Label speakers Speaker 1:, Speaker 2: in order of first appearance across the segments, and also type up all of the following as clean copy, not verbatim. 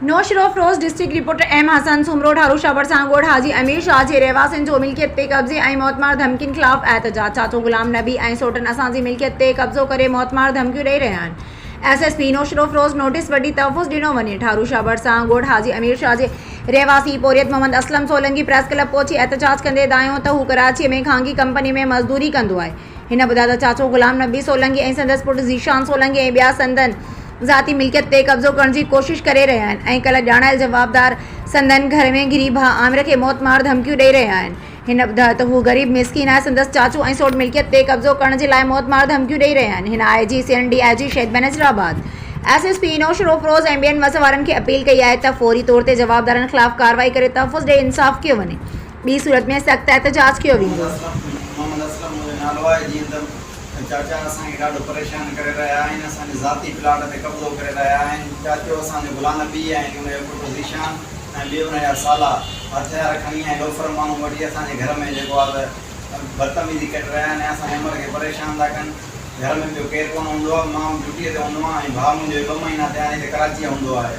Speaker 1: Naushahro Feroze, district reporter M Hassan Soomro, Tharo Shah ڀرسان ڳوٺ حاجي امير شاهه جي رهواسين جو ملڪيت تي قبضي ۽ موتمار ڌمڪين خلاف احتجاج، چاچو غلام نبي ۽ سوٽن اسان جي ملڪيت تي قبضو ڪري موتمار ڌمڪيون ڏئي رهيا آهن، S S P Naushahro Feroze notice وٺي تحفظ ڏنو وڃي، ٺارو شاهه ڀرسان ڳوٺ حاجي امير شاهه جي رهواسي پورهيت محمد اسلم سولنگي پريس ڪلب پهچي احتجاج ڪندي دانهيو ته هو ڪراچي ۾ خانگي ڪمپني ۾ مزدوري ڪندو آهي، هن ٻڌايو ته چاچو غلام نبي سولنگي ۽ سندس پٽ ذيشان سولنگي ۽ ٻيا سندن ذاتي ملڪيت تي قبضو ڪرڻ جي ڪوشش ڪري رهيا آهن ۽ ڪلهه ڄاڻايل جوابدار سندن گهر ۾ گهري ڀاء عامر کي موت مار ڌمڪيون ڏئي رهيا آهن. هن ٻڌايو ته هو غريب مسڪين آهي سندس چاچو ۽ سوٽ ملڪيت تي قبضو ڪرڻ جي لاء موت مار ڌمڪيون ڏئي رهيا آهن. هن I G Sindh, D I G Shaheed Benazirabad, S S P Naushahro Feroze ۽ ٻين وس وارن کي اپيل ڪئي آهي ته فوري طور تي جوابدارن خلاف ڪارروائي ڪري تحفظ ڏئي انصاف ڪيو وڃي. ٻي صورت ۾ سخت احتجاج ڪيو ويندو.
Speaker 2: محمد اسلم منهنجو نالو آهي جيئن ته چاچا اسان کي ڏاڍو پريشان ڪري رهيا آهن اسان جي ذاتي پلاٽ تي قبضو ڪري رهيا آهن چاچو اسان جو غلام نبي ۽ ان جو پٽ ذيشان ۽ ٻيو ان جا سالا هٿيار کڻي ۽ لوفر ماڻهو وٺي اسان جي گهر ۾ جيڪو آهي ته بدتميزي ڪري رهيا آهن ۽ اسان جي امڙ کي پريشان ٿا ڪن گهر ۾ ٻيو ڪير ڪونه هوندو آهي مان ڊيوٽي تي هوندو آهيان ۽ ڀاء منهنجو ٻه مهينا ٿيا آهن هتي ڪراچيء هوندو آهي.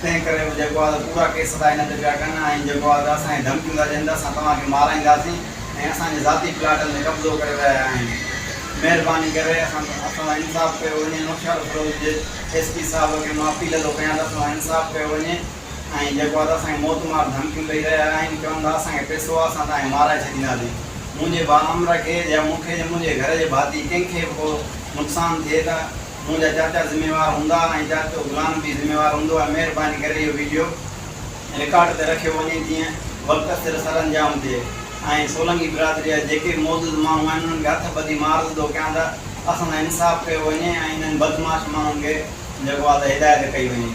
Speaker 2: تنهن ڪري به جيڪو آهي ته ڪوڙا ڪيس ٿا هن تي پيا ڪن ۽ جيڪو آهي ته اسان کي ڌمڪيون ٿا ڏين ته اسان توهان کي مارائينداسين ۽ اسان جي ذاتي پلاٽن تي قبضو ڪري رهيا آهن مهرباني ڪري اسان اسان سان انصاف ڪيو وڃي نوشهروفيروز جي ايس پي صاحب کي مان اپيل ٿو ڪيان ته اسان سان انصاف ڪيو وڃي ۽ جيڪو آهي ته اسان کي موت مار ڌمڪيون ڏئي رهيا آهن چون ٿا اسان کي پئسو آهي اسان توهان کي مارائي ڇڏينداسين منهنجي ڀاء امر کي يا مون کي يا منهنجي گهر جي ڀاتي ڪنهن کي به ڪو نقصان ٿئي ته منهنجا چاچا ذميوار هوندا ۽ چاچو غلام به ذميوار هوندو ۽ مهرباني ڪري اهو ويڊيو رڪارڊ تي رکيو وڃي جيئن وقت سر سرانجام ٿئي ۽ سولنگي برادري جا جيڪي به معزز ماڻهو آهن انهن کي هٿ ٻڌي مان عرض ٿو ڪيان ته اسان سان انصاف ڪيو وڃي ۽ انهن بدمعاش ماڻهن کي جيڪو آهي ته هدايت ڪئي وڃي.